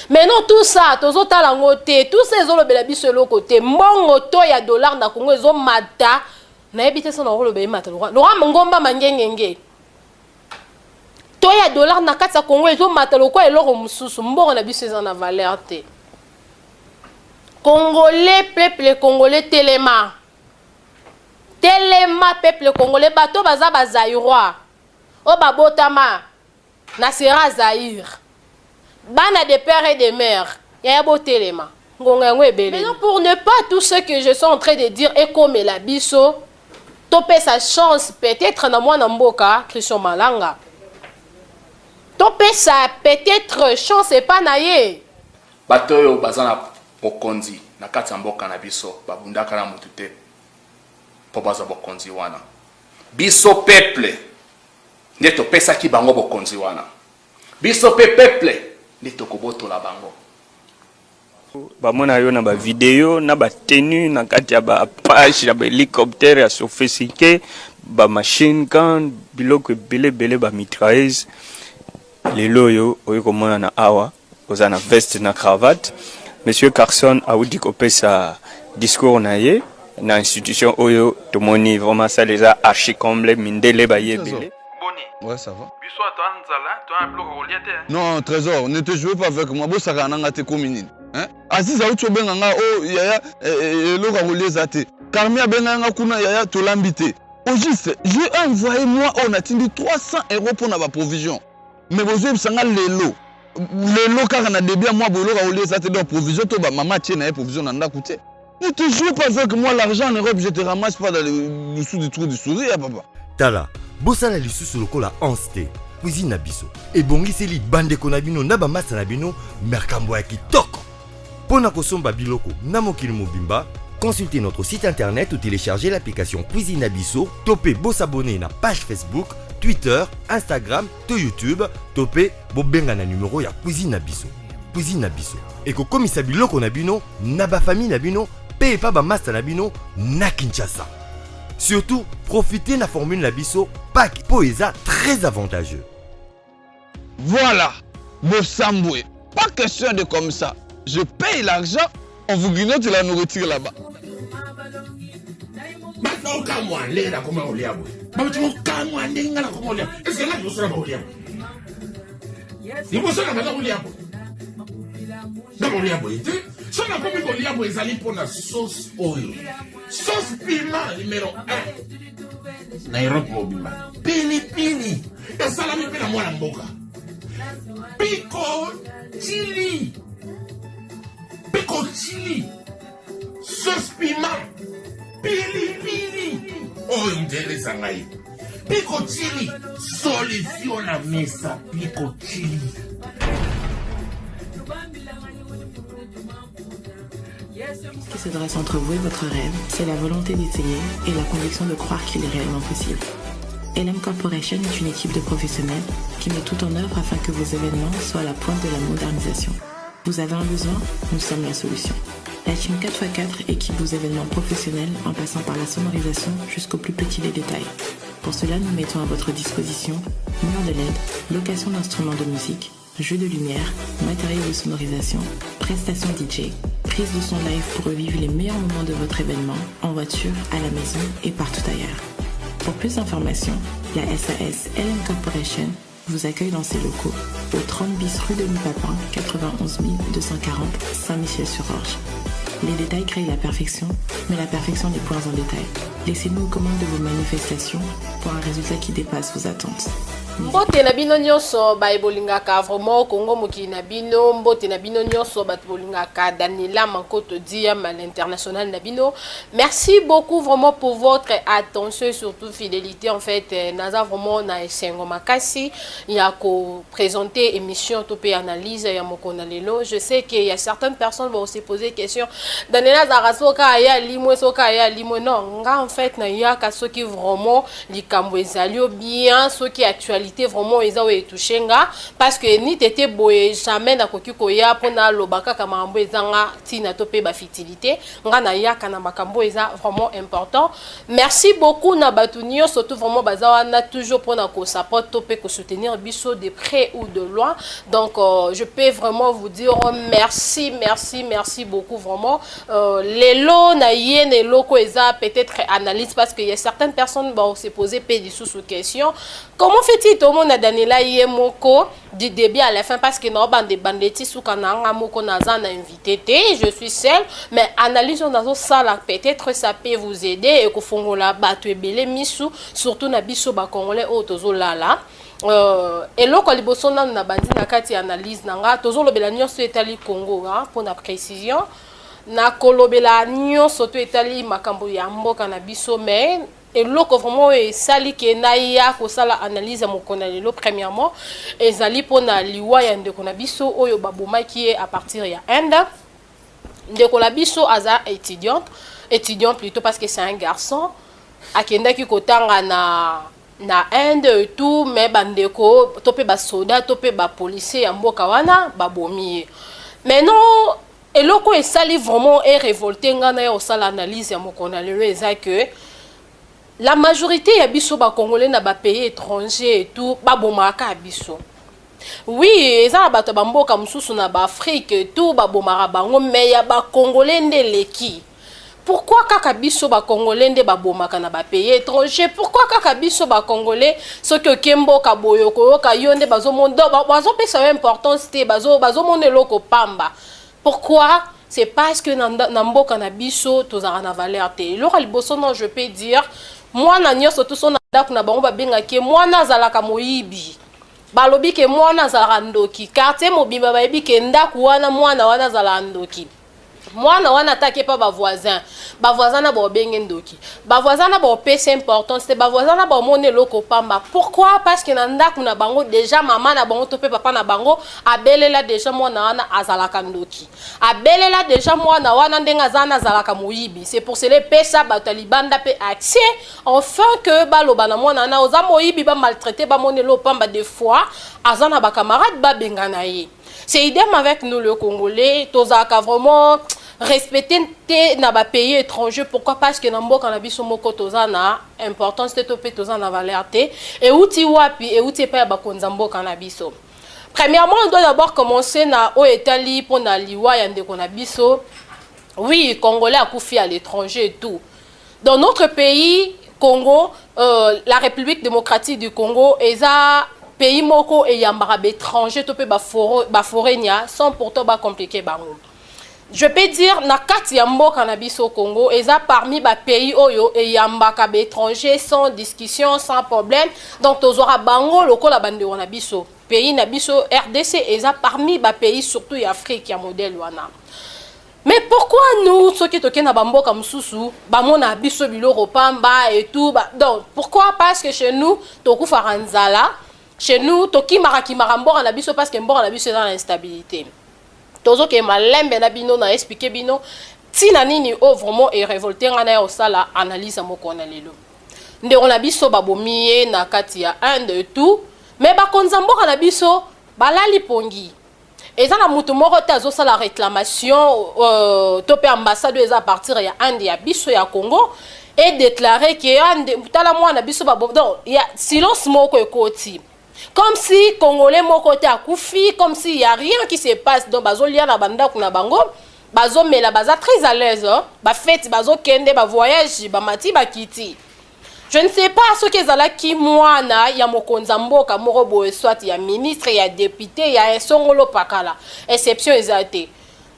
Mais non, tout ça tozotala yango te, tout ça ezolobela biso eloko te. Mbongo to ya dollar na Congo ezomata, nayebi te so nakoloba emata lokwa ngomba mangengenge. To ya dollar na kati ya Congo ezomata lokwa eloko mosusu. Mbongo na biso eza na valeur te. Congolais, peuple congolais, telema, telema, peuple congolais. Bato baza bazaïrois oyo babotama na sera Zaïre, bana de père et de mère, yaya, botelema, ngonga yango ebele. Maintenant, pour ne pas tout ce que je suis en train de dire ekomela biso, topesa chance peut-être na mwana mboka Christian Malanga, topesa peut-être chance epa na ye. Bato oyo baza na bokonzi na kati ya mboka na biso babundaka na motu te mpo bazwa bokonzi wana. Biso peuple nde topesaki bango bokonzi wana, biso mpe peuple nde tokobotola bango. Bamona yo na bavideo na batenu na kati ya baApache, ya bahélicoptère ya sophistiqué, bamachine gun, biloko ebele ebele, bamitrailleuse. Lelo oyo oyi komona na awa oza na veste na cravate. Monsieur Carson awuti kopesa discours na ye na institution oyo. Tomoni vraiment salle eza archi comble, mindele baye ebele. Boni? Ouais, ça va. Biso awa toa nzala, toa na biloko kolia te. Non, Trésor, ne te jouez pas avec moi. Bosaka na nga te komi nini? Hein? Aziz auti obenga nga o oh, yaya, eh, eh, eloko ya kolia eza te. Carmi abenga nga kuna, yaya, tolambi te. Au juste, j'ai envoyé moi oyo natindi 300 € mpona baprovision. Mais bozoyebisa nga lelo lelo kaka na début ya mois boye eloko ya kolia eza te. Donc provision to bamama atie na ye provision na ndako te. Ne te joue pas avec moi, l'argent en Europe, je te ramasse pas dans le dessous du trou du souris, ya papa. Tala, bosala lisusu lokola anse te. Cuisine na biso ebongiseli bandeko na bino na bamasa na bino makambo ya kitoko mpo na kosomba biloko na mokili mobimba. Consultez notre site internet ou téléchargez l'application Cuisine na biso, to mpe bosabonner na page Facebook, Twitter, Instagram to YouTube, to mpe bobenga na numero ya Cuisine na biso. Cuisine na biso ekokomisa biloko na bino na bafamille na bino mpe epa bamasta na bino na Kinshasa. Surtout, profitez na formule na biso pack mpo eza très avantageux. Voilà, Bosambwe. Pas question de comme ça. Je paye l'argent, on vous grignote la nourriture là-bas. Bato okamwa ndenge nakoma kolia boye, bato okamwa ndenge nga nakoma kolia. Eske nga liboso na bakolia boye? Liboso na baza kolia boye, nga kolia boye te. So nakomi kolia boye ezali mpona sauce oyo, sauce piment numéro 1 na Europe mobimba, pilipili esalami mpe na mwana mboka, Piko Chili. Piko Chili, sauce piment, pilipili oyo ndelesa ngai Piko Chili, solution na mesa, Piko Chili. Ce qui se dresse entre vous et votre rêve, c'est la volonté d'essayer et la conviction de croire qu'il est réellement possible. LM Corporation est une équipe de professionnels qui met tout en œuvre afin que vos événements soient à la pointe de la modernisation. Vous avez un besoin? Nous sommes la solution. La team 4x4 équipe vos événements professionnels en passant par la sonorisation jusqu'au plus petit des détails. Pour cela, nous mettons à votre disposition mur de LED, location d'instruments de musique, jeux de lumière, matériel de sonorisation, prestations DJ, prise de son live pour revivre les meilleurs moments de votre événement en voiture, à la maison et partout ailleurs. Pour plus d'informations, la SAS LM Corporation vous accueille dans ses locaux au 30 bis rue de Papin, 91 240 Saint-Michel-sur-Orge. Les détails créent la perfection, mais la perfection n'est point un détail. Laissez-nous aux commandes de vos manifestations pour un résultat qui dépasse vos attentes. Mbote na bino nyonso baye bolingaka vraiment Kongo mokili na bino. Mbote na bino nyonso bato bolingaka Daniela Mankoto Diam à l'international na bino. Merci beaucoup vraiment pour votre attention et surtout fidélité. En fait, naza vraiment na esengo makasi ya ko présenter émission to pe analyse ya mokolo na lelo. Je sais qu'il y a certaines personnes vont se poser question: Daniela azalaka soki aya limwe, soki aya limwe? Non, nga en fait nayaka soki vraiment likambo ezali ou bien soki actualité. Actualité vraiment eza oyo etouche nga, parce que ni tete boye, jamais nakoki koya mpona aloba kaka makambo ezanga ntina to mpe bafutilité. Nga nayaka na makambo eza vraiment important. Merci beaucoup na bato nyonso tout vraiment baza wana toujours mpona kosupporter to mpe kosoutenir biso de près ou de loin. Donc je peux vraiment vous dire merci, merci, merci beaucoup vraiment. Lelo na ye na eloko eza peut-être analyse, parce que y a certaines personnes ba se poser mpe lisusu question: comment fait-il tomona Daniela ye moko du début à la fin? Parce que na bande bande ti suka na nga moko, naza na invité te, je suis seule. Mais analyse oyo nazosala, peut-être ça peut vous aider ekofongola bato ebele misu, surtout na biso bacongolais oyo tozolala. Eloko ya liboso nanu na bandi na kati ya analyse na nga, tozolobela nyonso etali Congo, mpona précision, nakolobela nyonso to etali makambo ya mboka na biso. Mais eloko vraiment oyo esali ke naya kosala analyse ya mokolo na lelo, premièrement ezali mpona liwa ya ndeko na biso oyo babomaki ye à partir ya Inde. Ndeko na biso aza étudiante, étudiant plutôt, parce que c'est un garçon, akendaki kotanga na Inde et tout. Mais bandeko to mpe basoda to mpe bapolicier ya mboka wana babomi ye. Maintenant, eloko esali vraiment erévolte nga na ye kosala analyse ya mokolo na lelo eza que la majorité ya biso bacongolais na bapays étranger et tout, babomaka biso. Oui, eza na bato ya bamboka mosusu na baAfrique et tout, babomaka bango, mais ya bacongolais nde eleki. Pourquoi kaka biso bacongolais nde babomaka na bapays étranger? Pourquoi kaka biso bacongolais, soki oke mboka boye, okoyoka yo nde bazomona, bazopesa yo importance te, bazomona eloko pamba? Pourquoi? C'est parce que na mboka na biso tozalaka na valeur te. Eloko ya liboso, non, je peux dire, mwana nyonso toso na ndako na bango babengaki ye mwana azalaka moyibi, balobi ke mwana azalaka ndoki. Quartier mobimba bayebi ke ndako wana, mwana wana azalaka ndoki. Mwana wana ataki epa bavoisin, bavoisin na baobenge ndoki, bavoisin na baopesa importance te, bavoisin na baomona eloko pamba. Pourquoi? Parce que na ndako na bango déjà, mama na bango to mpe papa na bango abelela déjà mwana wana azalaka ndoki, abelela déjà mwana wana ndenge aza wana azalaka moyibi. C'est pour cela epesa bato ya libanda mpe accès enfin que baloba na mwana wana oza moyibi, bamaltraite, bamona eloko pamba. Des fois aza na bacamarade, babengana ye. C'est idem avec nous le Congolais, tozalaka vraiment respecté te na bapays étranger. Pourquoi? Parce que na mboka na biso moko toza na importance te to mpe toza na valeur te. Euti wapi? Euti epai ya bakonzi ya mboka na biso. Premièrement, on doit d'abord commencer na oyo etali mpona liwa ya ndeko na biso. Oui, Congolais akufi à l'étranger et tout. Dans notre pays Congo, la République démocratique du Congo eza pays moko eyambaka baétranger to mpe baforeigner sans pourtant bacompliquer bango. Je peux dire, na kati ya mboka na biso Congo, eza parmi bapays oyo eyambaka baétranger sans discussion, sans problème. Donc tozwaka bango lokola bandeko na biso. Pays na biso RDC eza parmi bapays, surtout ya Afrique, ya modèle wana. Mais pourquoi nous, soki tokei na bamboka mosusu, bamona biso biloko pamba et tout ba? Donc pourquoi? Parce que chez nous tokufaka nzala, chez nous tokimaka kimaka mboka na biso, parce que mboka na biso eza na instabilité. Tozokende malembe na bino na expliquer bino ntina nini oyo vraiment erévolte nga na ya kosala analyse ya moko na lelo. Ndeko na biso babomi ye na kati ya Inde tout, mais bakonzi ya mboka na biso balali pongi. Eza na mutu moko te azosala réclamation, to mpe ambassade oyo eza à partir ya Inde ya biso ya Congo edéclare ke tala mwana biso babo. Donc ya silence moko ekoti, comme si Congolais moko te akufi, comme si y a rien qui se passe. Donc bazolia na bandako na bango, bazomela, baza très à l'aise, bafete bazokende, bavoyage, bamati, bakiti. Je ne sais pas soki ezalaki mwana ya mokonzi ya mboka moko boye, soit ya ministre, ya député, ya esongolo pakala, exception eza te.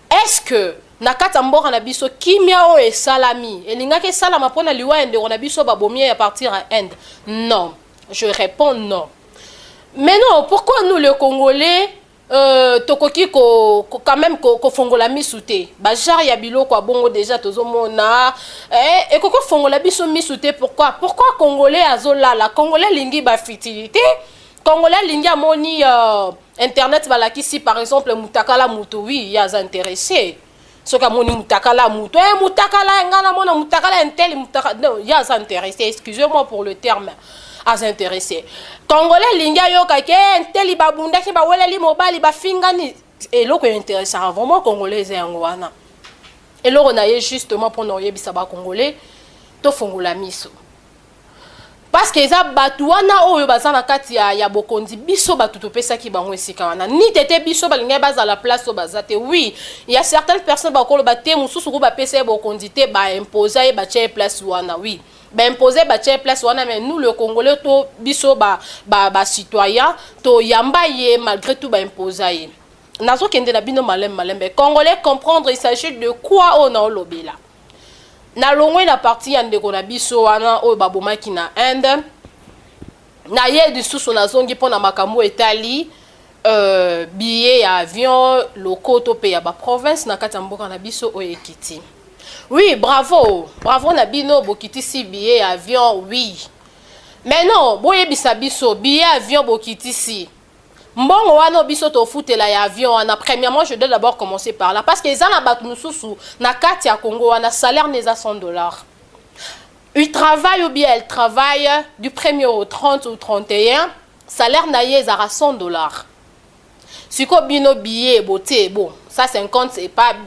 Est ce que na kati ya mboka na biso kimia oyo esalami elingaki esalama mpona liwa ya ndeko na biso babomi ya partir ya Inde? Non, je réponds non. Mais non, pourquoi nous le Congolais, tokoki ko quand même kofongola misu te? Bagenre ya biloko ya bongo déjà tozomona, ekoki kofongola biso misu te. Pourquoi? Pourquoi Congolais azolala? Congolais alingi bafutilité. Congolais alingi amoni internet balakisi par exemple mutakala mutu, oui, ye aza intéressé. Soki amoni mutakala mutu, mutakala, ngai namona mutakala intele, mutaka, non, ye aza intéressé, excusez-moi pour le terme. aza intéressé. Congolais alingi ayoka ke nteli babundaki, baweleli mobali, bafingani. Eloko intéressaka vraiment Congolais eza yango wana. Eloko na ye justement mpona oyebisa Bacongolais, tofongola miso, parce que eza bato wana oyo baza na kati ya bokonzi. Biso bato topesaki bango esika wana ni tete. Biso balingaki bazala place oyo baza te. Oui, ya certaines personnes bakoloba te, mosusu ku bapesa ye bokonzi te, baimpose ye, batia ye place wana. Oui, baimpose, batia ye place wana, mais nous le Congolais, to biso bacitoyen ba, ba toyamba ye malgré tout baimpose ye. Nazokende na bino malembe malembe. Congolais, comprendre il s'agit de quoi oyo naolobela. Nalongwe na partie ya ndeko na biso wana oyo babomaki na Inde. Na ye lisusu nazongi mpona makambo etali billet ya avion loko to mpe ya baprovince na kati ya mboka na biso oyo ekiti. Oui, bravo, bravo na bino, bokitisi billet ya avion, oui. Mais non, boyebisa biso, billet avion bokitisi, mbongo wana biso tofutela ya avion wana? Premièrement, je dois d'abord commencer par là, parce que eza na bato mosusu na kati ya Congo wana, salaire na eza 100 $. Il travaille ou bien elle travaille du 1er au 30 ou 31, salaire na ye ezalaka 100 $. Sikoyo bino billet botie bon 150,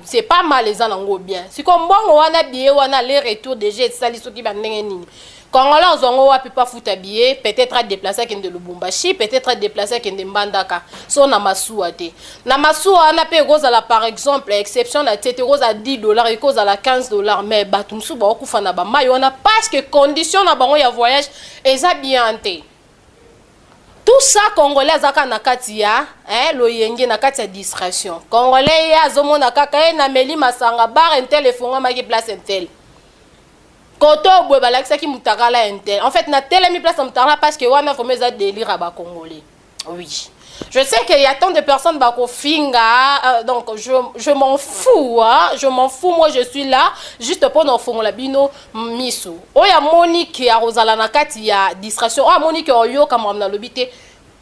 c'est pas mal, eza nango bien. Sikoyo mbongo wana, billet wana aller retour déjà esali soki bandenge nini? Congolais ozwango wapi mpo afuta billet? Peut-être adéplace, akende Lubumbashi, peut-être adéplace, akende Mbandaka, so na masuwa te. Na masuwa wana mpe ekozala, par exemple, exception na tie te, ekozala 10 $, ekozala 15 $. Mais bato mosusu bakokufa na bamai wana parce que condition na bango ya voyage eza bien te. Tout ça, Congolais aza kaka na kati ya loyenge, na kati ya distraction. Congolais ye azomona kaka ye nameli masanga, bar un tel efongwamaki, place un tel, koto boye balakisaki mutakala un tel. En fait, natelemi place ya mutakala parce que wana vraiment eza délire ya Bacongolais. Oui, je sais qu'il y a tant de personnes bakofinga, donc je m'en fous, hein? Je m'en fous. Moi, je suis là juste pour nafongola bino miso. Oyo amoni ke akozala na kati ya distraction, oyo amoni ke oyoka makambo nalobi te,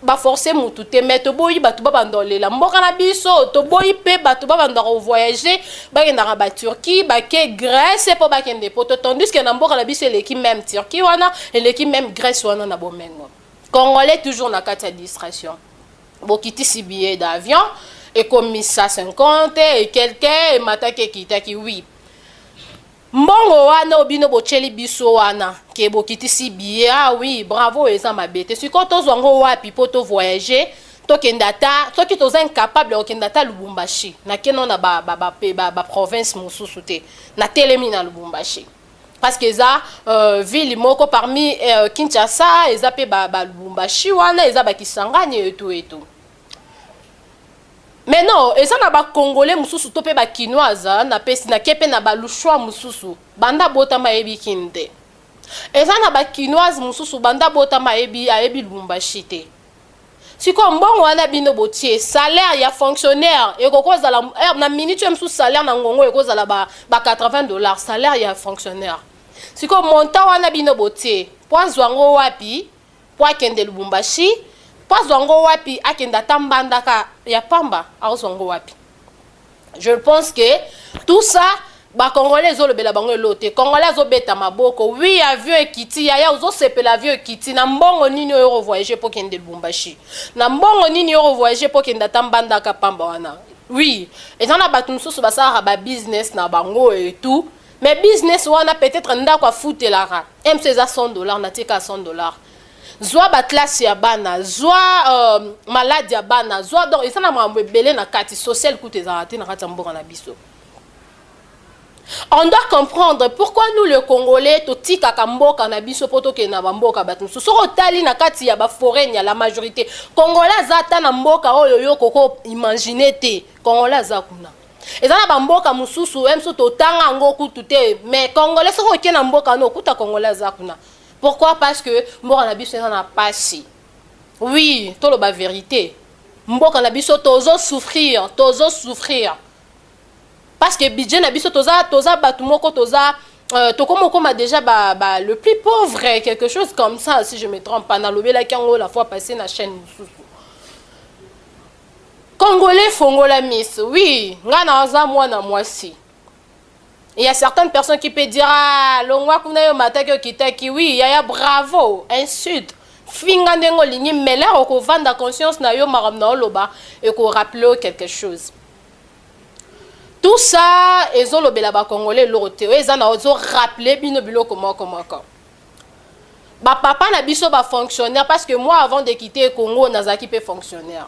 baforce mutu te. Mais toboyi bato babanda olela mboka na biso, toboyi mpe bato babanda kovoyage, bakendaka Baturquie, bake Grèce mpo bakende poto, tandis que na mboka na biso eleki même Turquie wana, eleki même Grèce wana na bomengo. Congolais toujours na kati ya distraction. Bokitisi billet d'avion, ekomi 150 et quelque, emataki, ekitaki. Oui, mbongo wana oyo bino botyeli biso wana ke bokitisi billet, ah oui, bravo, eza mabe te. Sikoyo tozwa yango wapi mpo tovoyage, tokende? Ata soki toza incapable ya kokende ata Lubumbashi, nakende na baprovince ba, ba, ba mosusu te, natelemi na Lubumbashi parce que eza ville moko parmi Kinshasa, eza mpe Balubumbashi ba wana, eza Bakisangani etu etu. Mais non, eza na Bacongolais mosusu to mpe Bakinoise, napesi nake mpe na balushois mosusu, banda botama ayebi Kini te. Eza na Bakinoise mosusu, banda botama ayebi Lubumbashi te. Sikoyo mbongo wana bino botie, salaire ya fonctionnaire ekoki kozala na minute oyo mosusu, salaire na ngongo ekozala ba 80 $, salaire ya fonctionnaire. Sikoyo montant wana bino botie, po azwa yango wapi po akende Lubumbashi? Po azwa yango wapi akende ata Mbandaka ya pamba? Azwa yango wapi? Je pense que tout ça, Bacongolais ezolobela bango elo te. Congolais azobeta maboko. Oui, avion ekiti, yaya, ozosepela. Avion ekiti na mbongo nini oyo ovoyage mpo kende Lubumbashi? Na mbongo nini oyo ovoyage mpo kende ata Mbandaka pamba wana? Oui, eza na bato mosusu basalaka babusiness na bango et tout, mais business wana peut-être ndako afutelaka mc eza 100 $, natika 100 $, zwa baclasse ya bana, zwa maladi ya bana, zwa. Donc eza na makambo ebele na kati social kutu ezalaka te na kati ya mboka na biso. On doit comprendre pourquoi nous le Congolais totikaka mboka na biso mpo tokende na bamboka bato mosusu. Soki otali na kati ya baforeign, ya la majorité, Congolais aza ata na mboka oyo yo koko imagine te. Congolais aza kuna, eza na bamboka mosusu ye mosusu totanga yango kutu te, mais Congolais, soki okei na mboka wana, okuta Congolais aza kuna. Pourquoi? Parce que mboka na biso eza na pasi. Oui, toloba vérité, mboka na biso tozosouffrir, tozosouffrir parce que budget na biso, toza bato moko toza tokoma okoma déjà ba le plus pauvre, quelque chose comme ça, si je me trompe pas. Nalobelaki yango la fois passée na chaîne mosusu. Congolais, fongola miso. Oui, nga naza mwana mwasi. Il y a certaines personnes qui peuvent dire: "Ah, longwa kuna, yo mataki, okitaki." Oui, yaya, bravo, insulte. Finga ndenge olingi, mais l'heure okovanda, conscience na yo, makambo na oloba ekorappeler yo quelque chose. Tout ça ezolobela bacongolais eloko te. Oyo eza na ozorappeler bino biloko moko moko. Bapapa na biso bafonctionnaire, parce que moi, avant de quitter Congo, nazalaki mpe fonctionnaire.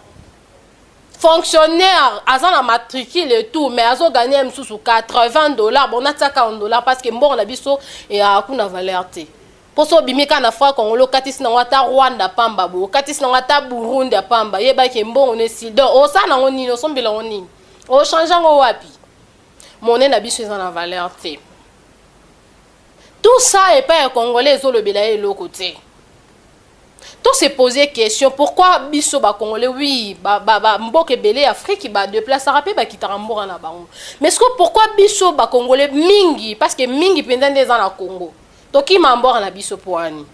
Fonctionnaire aza na matricule et tout, mais azogagner mosusu 80 $. Bon, natiaka en dollar parce que mbongo na biso eyaka kuna valeur te. Mpo so obimi kaka na franc congolais, okatisi nango ata Rwanda pamba boye, okatisi nango ata Burundi ya pamba, yebaki mbongo no esili. Donc osala nango nini? Osombela yango nini? Ochange yango wapi? Monnaie na biso eza na valeur te. Tout ça, epai ya congolais, ezolobela ye eloko te. To se poser question: pourquoi biso bacongolais? Oui, ba mboka ebele ya Afrique badéplaçaka mpe bakitaka mboka na bango, mais ce que pourquoi biso bacongolais mingi, parce que mingi mpenza nde eza na Congo, tokima mboka na biso? Po wani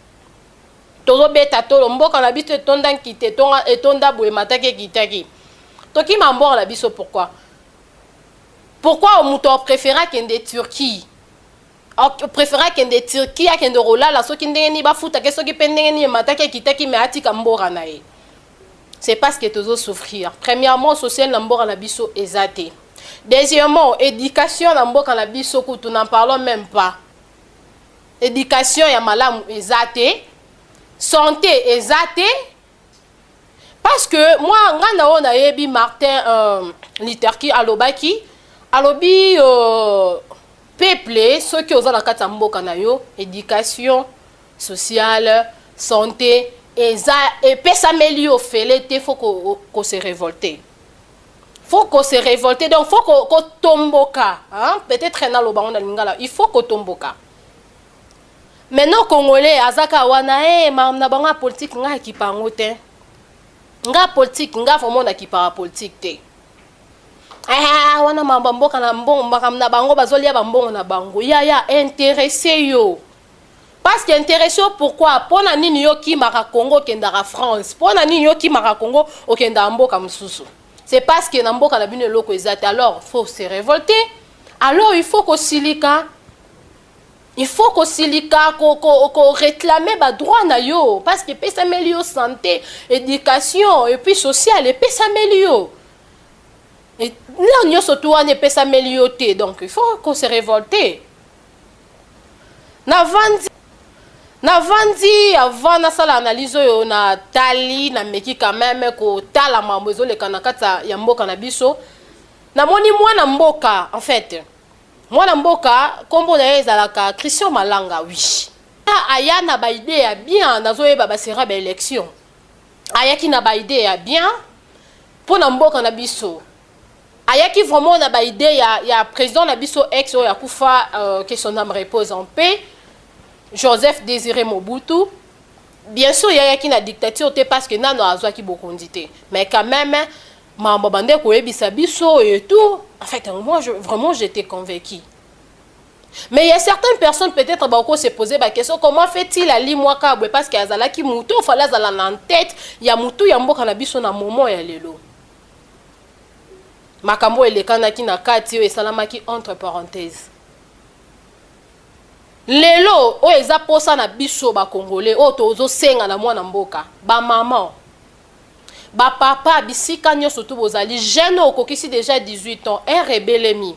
tozobeta tolo, mboka na biso etonda nkite, etonda boye, mataki ekitaki, tokima mboka na biso. Pourquoi? Pourquoi moto apréféré akende Turquie, préféré akende Turquie, akende kolala soki ndenge nini, bafutake soki mpe ndenge nini, emataki ekitaki, mais atika mboka na ye? C'est parce que tozosouffrir. Premièrement, social na mboka na biso eza te. Deuxièmement, éducation na mboka na biso kutu, n'en parlons même pas. Éducation ya malamu eza te, santé eza te. Parce que moi, nga na oyo nayebi, Martin Luther King alobaki, alobi peuple, soki oza na kati ya mboka na yo, éducation sociale, santé eza epesameli yo ofele te, faut ko se révolter, faut ko se révolter. Donc faut kotomboka, hein? Peut-être naloba ngo na lingala, il faut kotomboka. Maintenant, congolais aza kaka wana e makambo na bango ya politike, ngai akipa yango te. Nga politike, nga vraiment nakipaka politike te. Ah, wana makambo ya mboka na mbongo, makambo na bango, bazolia bambongo na bango. Ya intéressé yo, parce que intéressé yo pourquoi? Mpo na nini yo okimaka Congo, okendaka France? Mpo na nini yo okimaka Congo, okendaka mboka mosusu? C'est parce que na mboka na bino eloko eza te. Alors faut se révolter, alors il faut kosilika, il faut kosilika, koréclamer badroit na yo, parce que epesameli yo santé, éducation et puis sociale epesameli yo. Na nyonso tu wana epesameli yo te. Donc il faut ko se révolter. Navandi avant nasala analyse oyo, natali, nameki quand même kotala mambo ezoleka na kati ya mboka na biso. Namoni mwana mboka, en fait mwana mboka nkombo na ye ezalaka Christian Malanga. Oui, aya na baidée ya bien. Nazoyeba basera baélection, ayaki na baidée ya bien mpo na mboka na biso. Ayaki vraiment na baidée ya président na biso ex oyo akufa, que son âme repose en paix, Joseph Désiré Mobutu. Bien sûr, yayaki na dictature te, parce que nano azwaki bokonzi te, mais quand même makambo bande koyebisa biso et tout, en fait moi vraiment j'étais convaincu. Mais il y a certaines personnes peut-être bako se poser ba question: comment fait-il alimwaka boye? Parce que azalaki mutu ofali azala na tête ya mutu ya mboka na biso na moment ya lelo. Makambo elekanaki na kati oyo esalamaki, entre parenthèse, lelo oyo eza posa na biso bakongolais oyo tozosenga na mwana mboka, bamama, bapapa, bisika nyonso tu bozali, jeune oyo okokisi déjà 18 ans, ere ebelemi,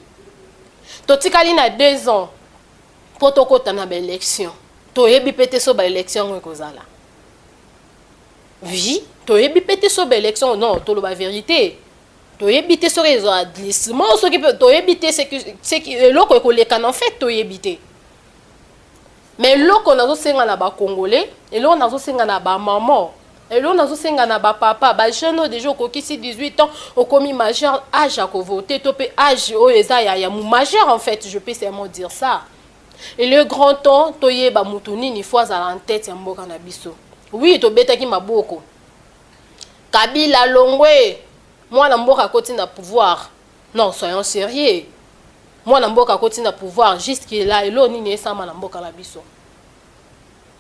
totikali na 2 ans mpo tokɔta na baélection. Toyebi mpe te so baélection yango ekozala. Oui, toyebi mpe te so baélection, non, toloba vérité, toyebi te soki ezala glissement, soki mpe toyebi te eloko ekoleka na, en fait toyebi te. Mais eloko nazosenga na bacongolais, eloko nazosenga na bamama, eloko nazosenga na bapapa, bajeune oyo déjà okokisi 18 ans, okomi majeur, âge ya kovote to mpe âge oyo eza ya majeur, en fait je peux seulement dire ça, et le grand temps toyeba mutu nini faut azala en tête ya mboka na biso. Oui, tobetaki maboko, Kabila longwe, mwana mboka akoti na pouvoir. Non, soyons sérieux, mwana mboka akoti na pouvoir, jusque là elo nini esama na mboka na biso?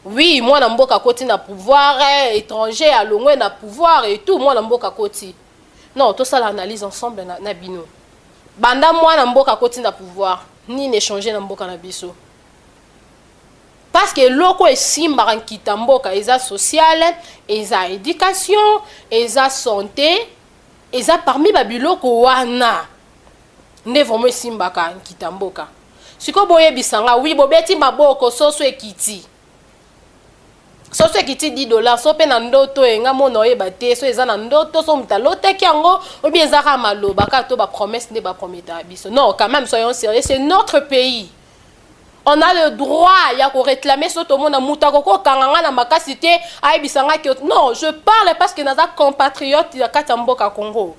Oui, mwana mboka akoti na pouvoir, étranger alongwe na pouvoir et tout, mwana mboka akoti. Non, tosala analyse ensemble na bino. Banda mwana mboka akoti na pouvoir, nini échange na mboka na biso? Parce que eloko esimbaka nkita mboka eza sociale, eza education, eza sante, eza parmi ba biloko wana nde vraiment esimbaka nkita mboka. Sikoyo boyebisa nga, oui bobeti maboko soso ekiti. Soso ekiti 10 dollars, so pe na ndoto e nga mona oyeba te, so eza na ndoto, so moto alotaki yango, ou bien eza kaka maloba kaka to ba promesse nde ba prometaka biso. Non, quand même soyons sérieux, c'est notre pays. On a le droit ya ko réclamer so tomona moto akoki kokanga nga na makasi te ayebisa nga ke non, je parle parce que naza compatriote ya kati ya mboka Congo.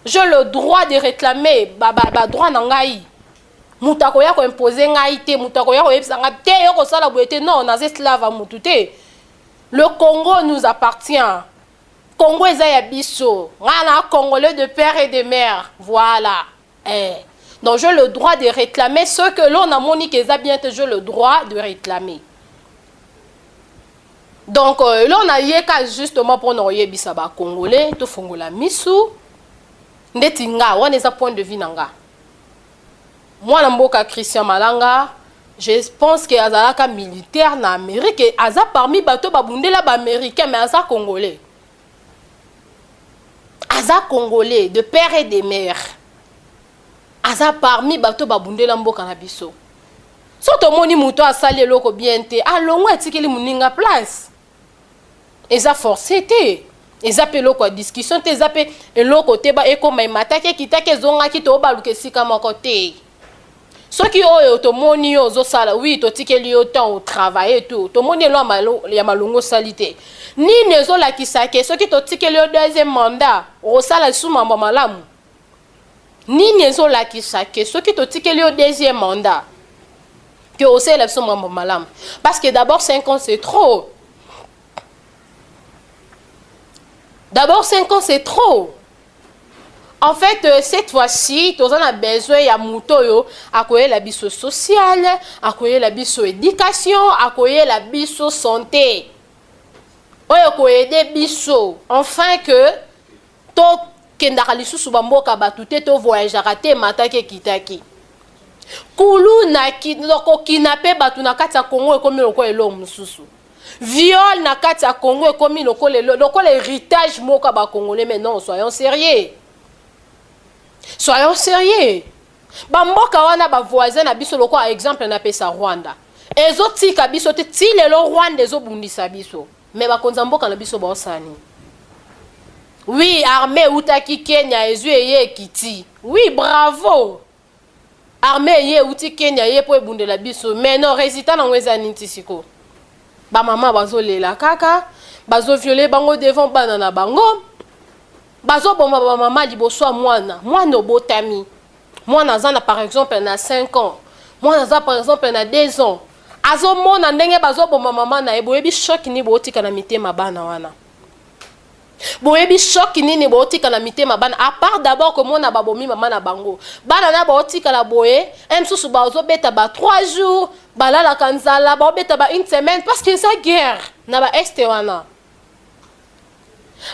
J'ai le droit de réclamer ba, ba, ba droit na ngai. Moto akoya ko imposer ngai te, moto akoya koyebisa ngai te yo kosala boye te. Non, naza esclave ya motu te. Le Congo nous appartient. Congo eza ya biso. Nga na congolais de père et de mère. Voilà. Eh. Donc j'ai le droit de réclamer ce que l'on a moni que eza bien te, j'ai le droit de réclamer. Donc euh, l'on a yeka justement pour na oyebisa ba congolais to fongola misu ndeti nga wana eza point de vue na nga. Mwana mboka Christian Malanga, je pense que azalaka militaire na Amérique, aza parmi bato babundela ba américain mais aza congolais. Aza congolais de père et de mère. Aza parmi bato babundela mboka na biso. So tomoni moto asali eloko bien te, alongwa atikeli moninga place. Eza forcé te. Eza pe eloko ya discussion te, eza pe eloko te ba ekoma emataki ekitaki ezongaki to baluka esika moko te. Soki oyo tomoni yo ozosala, oui totikeli yo temps o travailler tout, tomoni elo ya malongo osali te. Nini ezolakisa ke soki totikeli yo deuxième mandat okosala lisusu mambo malamu? Nini ezolakisa ke soki totikeli yo deuxième mandat ke osalela biso mambo malamu? Parce que d'abord 5 ans c'est trop. D'abord 5 ans c'est trop. En fait, euh, cette fois-ci, toza na besoin ya moto oyo akoyela biso social, akoyela biso éducation, akoyela biso santé. Oyo koyede biso enfin que tokendaka lisusu bamboka bato te, to voyageaka te, emataki ekitaki. Kuluna kokina mpe bato na kati ya Congo ekomi lokola eloko mosusu. Viol na kati ya Congo ekomi lokola lokola héritage moko ya ba Congolais. Mais non, soyons sérieux. Soyons sérieux. Bamboka wana ba voisin na biso lokola exemple napesa Rwanda. Ezotika biso te ti lelo Rwanda ezobundisa biso. Mais bakonzi ya mboka na biso baosala nini? Oui, armée eutaki Kenya ezwi eye ekiti. Oui, bravo. Armée eye euti Kenya ye po ebundela biso. Mais non, résultat nango eza nini ti sikoyo? Ba mama bazolela kaka, bazoviole bango devant bana na bango. Bazoboma ba mama liboso ya mwana. Mwana obotami. Mwana aza na par exemple na 5 ans. Mwana aza par exemple na 2 ans. Azomona ndenge bazoboma mama na ye. Boyebi choc nini botika na mitema bana wana? Boyebi choc nini botika na mitema bana? À part d'abord komona babomi mama na bango. Bana na baotikala boye, mosusu bazobeta ba 3 jours, balalaka nzala, baobeta ba une semaine parce que eza guerre na ba est wana.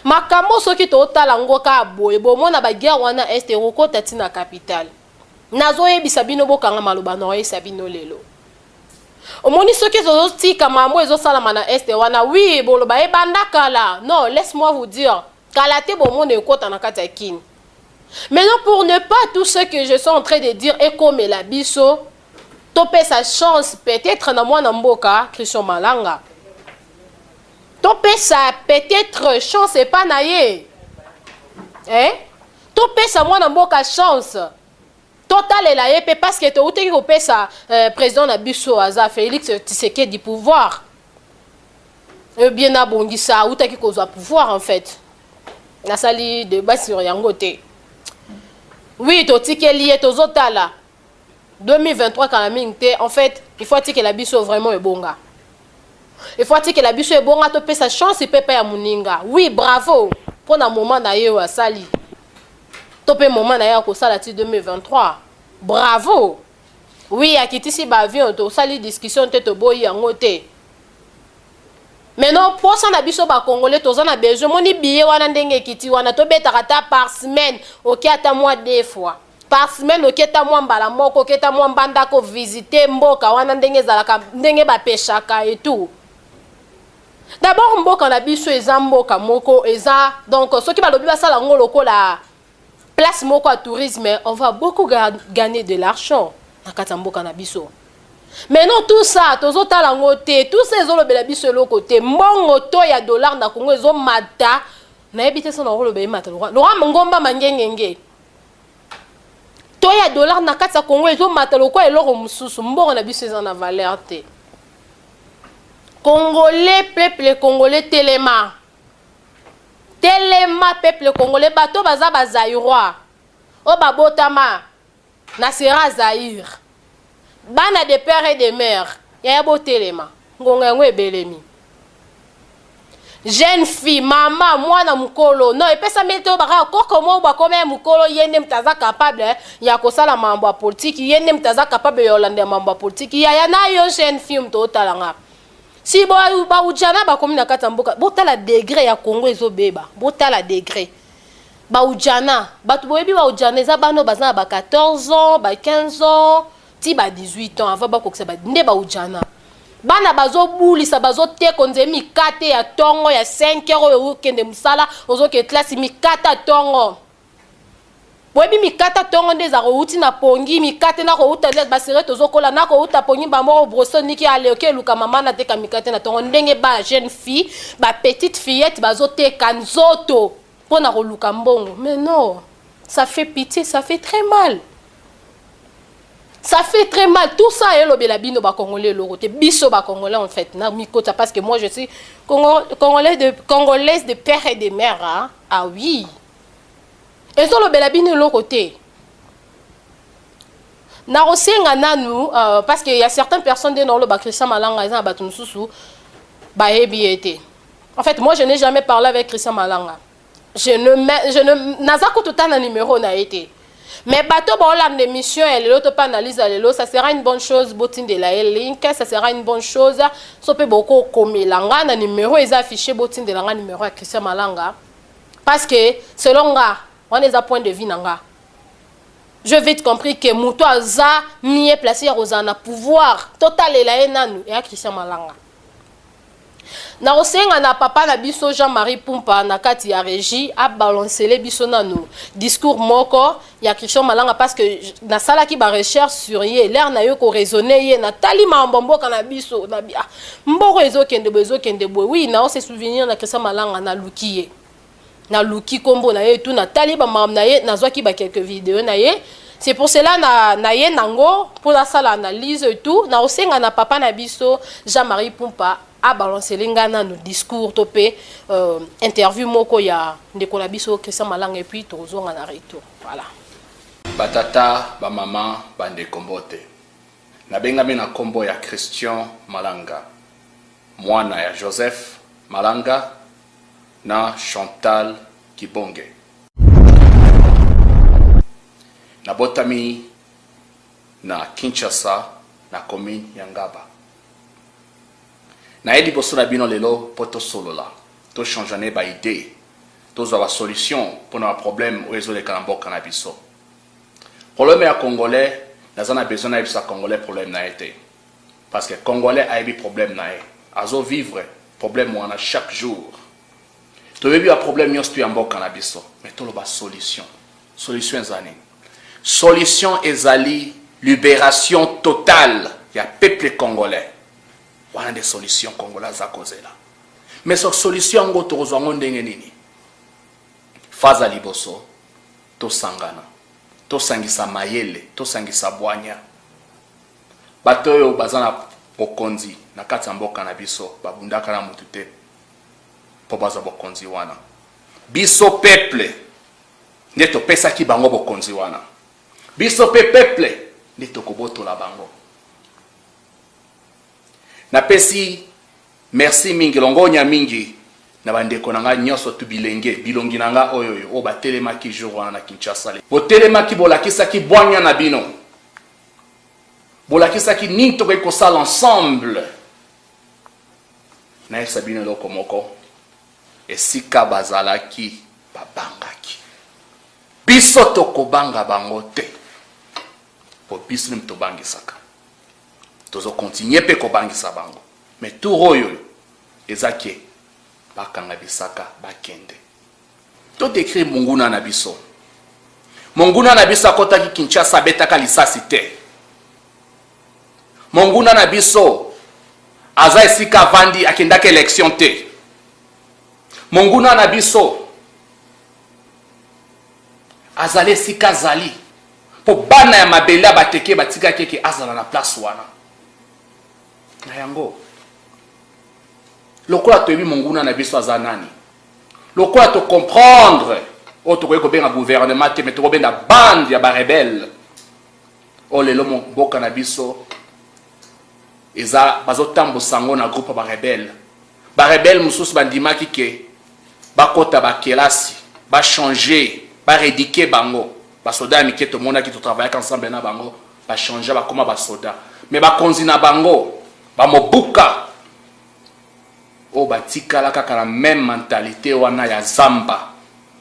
Makambo soki totala ngo kaka boye, bomona ba guerre wana est ekokota ti na capitale. Nazoyebisa bino bokanga maloba na oyebisa bino lelo. Omoni soki tozotika mambo ezosalama na est wana, oui boloba ebanda kala. Non, laisse-moi vous dire, kala te bomona ekota na kati ya Kini. Maintenant pour ne pas tout ce que je suis en train de dire ekomela biso, topesa chance peut-être na mwana mboka Christian Malanga. Topesa peut-être chance epa na ye. Eh? Topesa mwana mboka chance. Totalela ye pe parce que toutaki kopesa euh, président na biso aza Félix Tshisekedi pouvoir. Euh, bien abongisa autaki kozwa pouvoir en fait. Nasali débat sur yango te. Oui, totikeli ye tozotala. 2023 kala mingi te. En fait, il faut atikela biso vraiment ebonga. Il faut atikela biso ebonga topesa chance pe pa ya moninga. Oui, bravo mpona moment na ye oyo asali. To pe moment na ye akosala ti 2023. Bravo. Oui, akitisi ba avion, tosali discussion te toboyi yango te. Maintenant, posa na biso ba Congolais toza na besoin moni billet wana ndenge ekiti wana tobetaka ata par semaine, oki ata mwa deux fois. Par semaine oketa mwa mbala moko, oketa mwa mbanda ko visiter mboka wana ndenge ezalaka, ndenge ba peshaka et tout. D'abord mboka na biso eza mboka moko eza donc soki balobi basala yango lokola place moko ya tourisme, on va beaucoup gagner de l'argent na kati ya mboka na biso. Mais non, tout ça tozotala yango te, tout ça ezolobela biso eloko te. Mbongo to ya dollar na Congo ezomata, nayebi te so nakoloba emata lokwa lokwa ngomba mangengenge. To ya dollar na kati ya Congo ezomata lokwa eloko mosusu. Mbongo na biso eza na valeur te. Congolais, peuple congolais, telema, telema peuple congolais. Bato baza bazaïrois oyo babotama na sera Zaïre, bana de père et de mère, yaya, botelema, ngonga yango ebelemi. Jeune fille, mama, mwana mokolo, non, epesami te bakaka koko moko bakoma ya mokolo, ye nde moto aza capable ya kosala mambo ya politiki, ye nde moto aza capable ya kolanda mambo ya politiki. Yaya na yo, jeune fille, moto otalanga, si baujana bakomi na kati ya mboka, botala degré ya Congo ezobeba, botala degré baujana. Bato boyebi baujana eza bana oyo baza na ba 14 ans, ba 15 ans ti ba 18 ans avant bakokisa nde baujana. Bana bazobulisa, bazoteka nze mikate ya ntongo ya 5 heures oyo okende mosala, ozokende classe, mikate ya ntongo. Boyebi mikate ya ntongo nde ezaka outi na pongi, mikate na kouta basere, tozokola na kouta pongi bamoko broso niki ale oke eluka mama nateka mikate na ntongo. Ndenge ba jeune fille, ba petite fillette bazoteka nzoto mpo na koluka mbongo. Mais non, ça fait pitié, ça fait très mal, ça fait très mal. Tout ça elobela bino bacongolais eloko te. Biso bacongolais, en fait na mikota, parce que moi je suis congolais de congolaise de père et de mère, hein? Ah oui, ezolobela bino eloko te. Nakosenga nanu parce que y a certaines personnes nde naoloba Christian Malanga, eza na bato mosusu bayebi ye te. En fait, moi je n'ai jamais parlé avec Christian Malanga, je ne je ne naza kutu ta na numéro na ye te. Mais bato baolanda émission ya lelo to mpe analyse ya lelo, ça sera une bonne chose botindela ye link, ça sera une bonne chose so mpe bokokomela nga na numéro eza affiché, botindela nga numéro ya Christian Malanga, parce que selon nga, wana eza point de vue na nga, je vite compris que moto aza mieux placé ya kozala na pouvoir, totalela ye nanu, eya Christian Malanga. Nakosenga na papa na biso Jean-Marie Pumpa na kati ya régie abalancele biso nanu discours moko ya Christian Malanga, parce que nasalaki barecherche sur ye, l'air na ye koraisonner ye, natali mambo mboka na biso na ah, mboka ezokende boye, ezokende boye. Oui, nao se souvenir na Christian Malanga, naluki ye, naluki nkombo na ye tu, natali bamakambo na ye, nazwaki ba quelques vidéos na ye. C'est pour cela na ye nango mpo nasala analyse et tout. Nakosenga na papa na biso Jean-Marie Pumpa abalancele ngai nanu discours to mpe interview moko ya ndeko na biso Christian Malanga, et puis tokozonga na retour. Voilà. Batata, bamama, bandeko, mbote. Nabengami na nkombo ya Christian Malanga, mwana ya Joseph Malanga na Chantal Kibonge. Nabotami na Kinshasa, na commune ya Ngaba. Naye liboso na bino lelo mpo tosolola, tochangeane baidées, tozwa basolution mpona baproblème oyo ezoleka na mboka na biso. Problème ya Congolais, naza na besoin nayebisa Congolais problème na ye te, parce que Congolais ayebi problème na ye, azovivre problème wana chaque jour. Toyebi baproblème nyonso tu ya mboka na biso, mais toloba solution. Solution eza nini? Solution ezali libération totale ya peuple congolais. Wana nde solution congolais aza kozela. Mais so solution yango tokozwa yango ndenge nini? Phase ya liboso, tosangana, tosangisa mayele, tosangisa bwanya. Bato oyo baza na bokonzi na kati ya mboka na biso babundaka na motu te mpo bazwa bokonzi wana. Biso peuple nde topesaki bango bokonzi wana, biso mpe peuple nde tokobotola bango. Napesi merci mingi, longonya mingi na bandeko na ngai nyonso tu, bilenge bilongi na ngai oyo oyo batelemaki jour wana na Kinshasa. Botelemaki, bolakisaki bwanya na bino, bolakisaki nini tokoki kosala ensemble. Nayebisa bino eloko moko: esika bazalaki babangaki, biso tokobanga bango te. Po biso nde tobangisaka. Tozo continuer pe kobangisa bango. Mais tour oyo eza ke bakanga bisaka bakende. To decrire monguna na biso. Monguna na biso akotaki Kinshasa abetaka lisasi te. Monguna na biso aza esika avandi akendaka election te. Monguna na biso azali esika azali mpo bana ya mabele ya bateke batikaki eke azala na place wana. Na yango lokola toyebi monguna na biso aza nani, lokola to comprendre oyo tokoki kobenga gouvernement te, mais tokobenda bande ya ba rebelle oyo lelo mboka na biso eza bazotambusa yango na groupe ya ba rebelle. Ba rebelle mosusu bandimaki ke bakota bakelasi, bachanger, baredike bango. Basoda ya mike tomonaki, totravayaka ensemble na bango, bachanger bakoma basoda, mais bakonzi na bango bamobuka oyo batikala kaka na même mentalité wana ya zamba,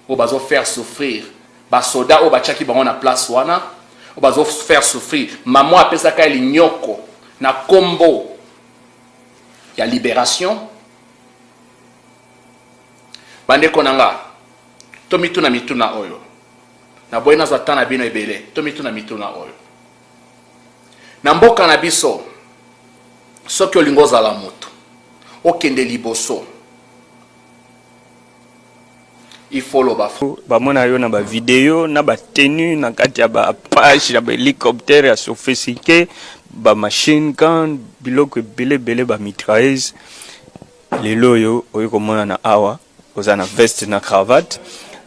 oyo bazo faire souffrir basoda oyo batiaki bango na place wana, oyo bazo faire souffrir mama apesaka ye linyoko na kombo ya libération. Bandeko na nga, tomituna mituna oyo. Naboyi nazwa temps na bino ebele. Tomituna mituna oyo. Na mboka na biso, soki olingi ozala moto, okende liboso, il faut loba. Bamona yo na ba video na ba tenue na kati ya ba page ya ba hélicoptère ya sophistiqué, ba machine gun, biloko ebele ebele, ba mitrailleuse. Lelo oyo oyi komona na awa oza na veste na cravate.